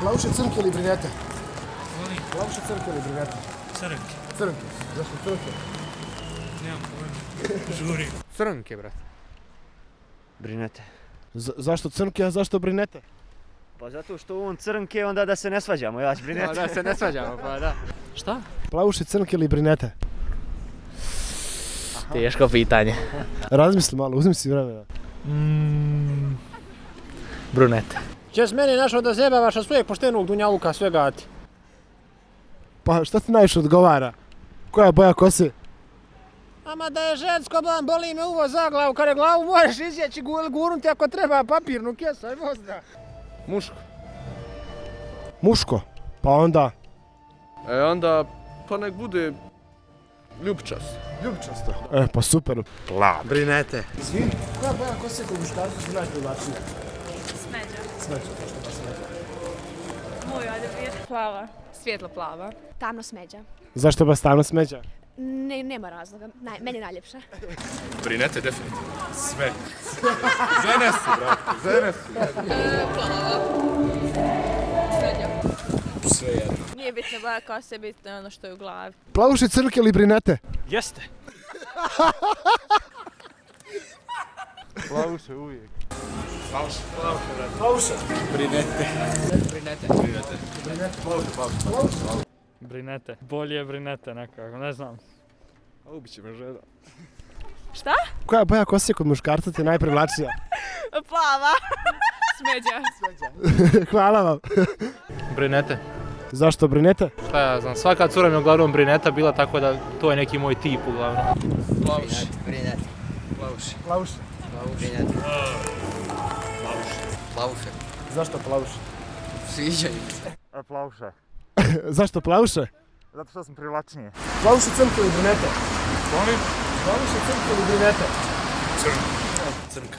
Plavuše, crnke ili brinete? Molim? Plavuše, crnke ili brinete? Crnke. Crnke. Zašto crnke? Nemam pojma. Žurim. Crnke, brate. Brinete. Zašto crnke, a zašto brinete? Pa zato što on crnke, onda da se ne svađamo, ja ću brinete. Da se ne svađamo, pa da. Šta? Plavuše, crnke ili brinete? Teško pitanje. Razmisli malo, uzmi si vremena. Brunete. Čes meni našao da zebavaš, a svojeg poštenog dunjaluka svega ti. Pa šta ti najviše odgovara? Koja je boja kose? Ama da je žensko, boli me uvo za glavu, kada glavu možeš izjeći gurnuti ako treba papirnu kesu, aj vozda. Muško. Muško? Pa onda? Onda, pa nek bude ljubčast. Ljubičasto. Pa super. Brinete. Izvini, koja boja kose kod muškarca su najprivlačnija? Smeđa. Smeđa, što pa smeđa? Moj odabir. Plava. Svijetlo plava. Tamno smeđa. Zašto baš tamno smeđa? Nema razloga. Meni je najljepša. Brinete, definitivno. Sve. Žene su, brate, žene su. Sve jedno. Nije bitno boja kose, bitno je ono što je u glavi. Plavuše, crnke ili brinete? Jeste. Plavuše uvijek. Plavuše. Brinete. Bolje je brinete nekako, ne znam. A ubit će me žena. Šta? Koja boja kose kod muškarca ti je najprivlačnija? Plava. Smeđa. Hvala vam. Brinete. Zašto brinete? Šta ja znam, svaka cura mi je uglavnom brineta bila, tako da to je neki moj tip uglavnom. Plavuši. Brinete. Plavuši. Plavuše. Brinete. Plavuše. Zašto plavuše? Sviđaju. Plavuše. Zašto plavuše? Zato što sam privlačnije. Plavuše, crnke ili brinete? Molim? Plavuše, crnke ili brinete? Crnka.